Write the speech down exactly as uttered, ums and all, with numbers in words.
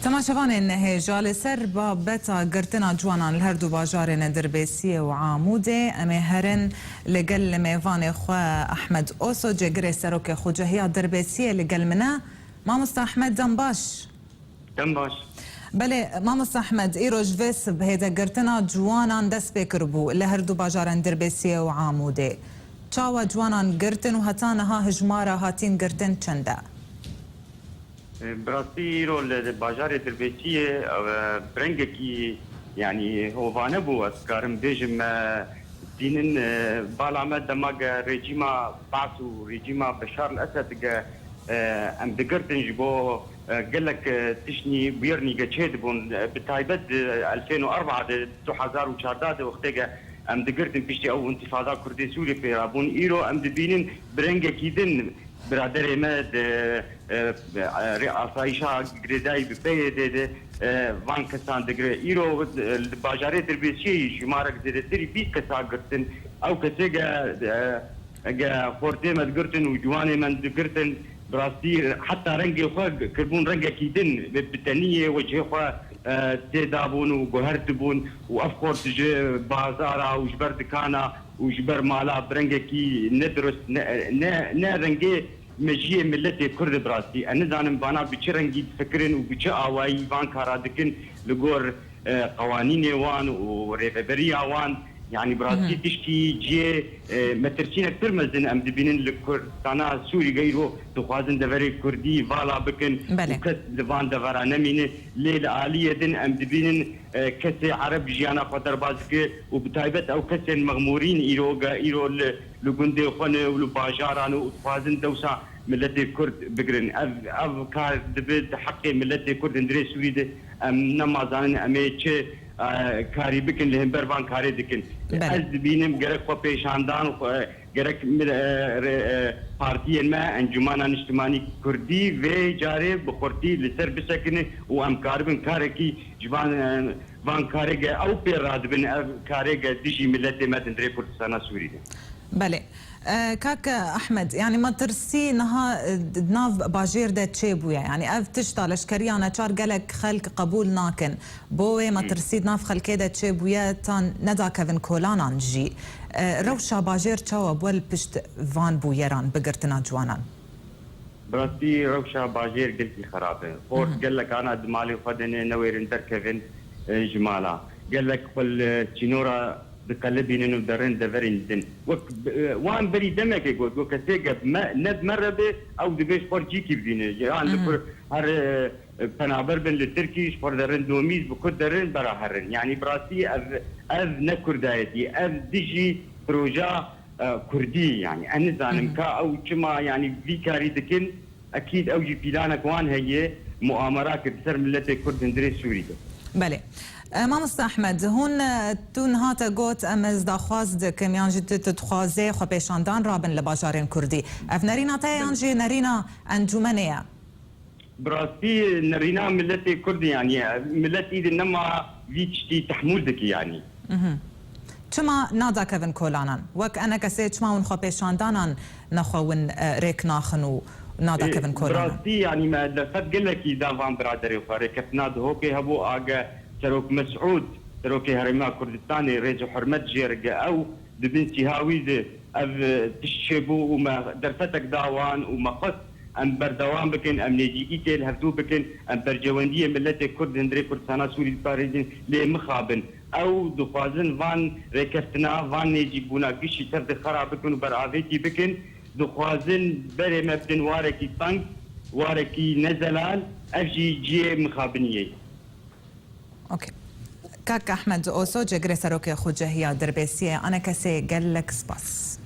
Temaşevanên hêja, li ser babeta girtina ciwanan li her du bajarên Dirbêsiyê û Amûdê, em ê herin li gel mêvanê xwe Ehmed Oso, cêgirê serokê xucehiya Dirbêsiyê li gel min e. Mamosta Ehmed, dem baş. Dem baş. Belê, Mamosta Ehmed, îro ji vê sibhê de girtina ciwanan dest pê kiribû li her du bajarên Dirbêsiyê û Amûdê. Çawa ciwanan girtin û heta niha hijmara hatîn girtin çend e? Bi rastî îro li bajarê Dirbêsiyê, e, bi rengekî, yanî, hovane bû. Ez dikarim bêjim, me dibînin, e, bala me dema ge rejîma Baas û rejîma Beşar el Esed ge, e, em digirtin ji bo, e, gelek, e, tiştnî bûyernî ge çêdibûn. E, bi taybet di elfên û erba de, du hezar û çardeh de wextê ge em digirtin piştî ew întifada Kurdê Sûrî pê rabûn. Îro em dibînin bi rengekî din biraderê me di, e, e, rê asayişa girêdayî bi P Y D de, e, van kesan digire. Îro, e, li bajarê Dirbêsiyê jî jimarek zêdetirî bîst kesa girtin. Ew kesê ge, e, ge xortê me digirtin û ciwanê me digirtin, bi rastî heta rengê xwe kiribûn rengekî din, bi, bi teniyê wecihê xwe, e, tê dabûn û guher dibûn û ev xort ji bazara û ji ber dikana û ji ber mala bi rengekî nedirust, ne, ne, ne rengê mejiyê miletê Kurd e bi rastî. Ez nizanim vana bi çi rengî difikirin û bi çi awayî van kara dikin li gor, e, qewanînê wan û rêveberiya wan. Yanî bi rastî Mhm. tişkî cihê, e, metirsînek pir mezin em dibînin li Kurdistana Sûrî ge îro dixwazin deverê Kurdî vala bikin Belê. û kes li van devera nemîne. Lê li aliyê din em dibînin e, kesê Ereb jiyana xwe derbas dike û bi taybet ew kesên mexmûrîn îro ge, îro li, li gundê xwe ne û li bajaran û dixwazin dewsa miletê Kurd bigirin. Ev, ev kar dibe di heqê miletê Kurd hundirê Sûrî de em nema zanin em ê çi, e, karî bikin, li hember van karê dikin. Belê. Ez dibînim gerek xwe pêşandan, xwe, gerek mil-, e, re-, e, partiyên me, Encûmena Niştimanî Kurdî, vê carê bi xurtî li ser bisekine û em karibin karekî ji van, e, van karê ge ew pê radibin, ev karê ge dijî miletê me di hundirê Kurdistana Sûrî de. Belê. E, kak Ehmed, yanî metirsî niha, e, di nav bajêr de çêbûye. Yanî ev tişta leşkeriya neçar gelek xelk qebûl nakin. Bo wê Hmm. metirsî di nav xelkê de çêbûye, ta nedakevin kolanan jî. E, rewşa bajêr çawa bûye li pişt van bûyeran bi girtina ciwanan? Bi rastî rewşa bajêr gelkî xerab e. Xort Mhm. gelek ana di malê xwe de ne, newêrin derkevin, e, ji mala. Gelek xwe li sînora diqelibînin û derin deverên din. Wek, e, wan berî demekê got, got kesê ge me, ne bi me re be, ew dibê ji xwe cîkî bidîne. Yan li Mhm. kur her, e, penaber bin li Tirkî, ji xwe derin domîz, bi Kurd derin bera herin. Yanî bi rastî ev, ev ne Kurdayetî, ev dijî proja, e, Kurdî, yanî ez nizanim Mhm. ka ew çima, yanî vî karî dikin, ekîd ew jî pîlanek wan heye, muamera kir ser miletê Kurd hundirê Sûrî de. Belê. E, Mamoste Ehmed, hûn, e, tu niha te got, em ez daxwaz dikim, yan jî tu, tu dixwazê xwepêşandan rabin li bajarên Kurdî. Ev nerîna te ye, yan Belê. jî nerîna encûmenê ye? Bi rastî nerîna miletê Kurd e, yanî, milet îdî nema vî tiştî tehmûl dike, yanî. Mhm. Çima nadakevin kolanan? Wek enekesê çima hûn xwepêşandanan nexwe win, e, rêk naxin û nadakevin Ê, bi kolanan? rastî, yanî, me derfet gelekî da van biraderê xwe. Rêkeftina Dihokê hebû, age Serok Mesûd, Serokê Herêma Kurdistanê, rêz û hurmet jê re ge ew di bin sîha wî de ev, e, tişt çêbû û me derfetek da wan û me xwest em berdewam bikin, em nêzîkî tê li hevdû bikin, em berjewendiyê miletê Kurd di hundirê Kurdistana Sûrî diparêzin, lê mixabin. Ew dixwazin van rêkeftina, van nêzîkbûna gişî tev de xera bikin û beravêtî bikin. Dixwazin berê me bidin warekî teng, warekî nezelal, ev jî cihê mixabiniyê ye. Ok. Kak Ehmed Oso, cêgirê serokê xucehiya Dirbêsiyê, anekesê gelek spas.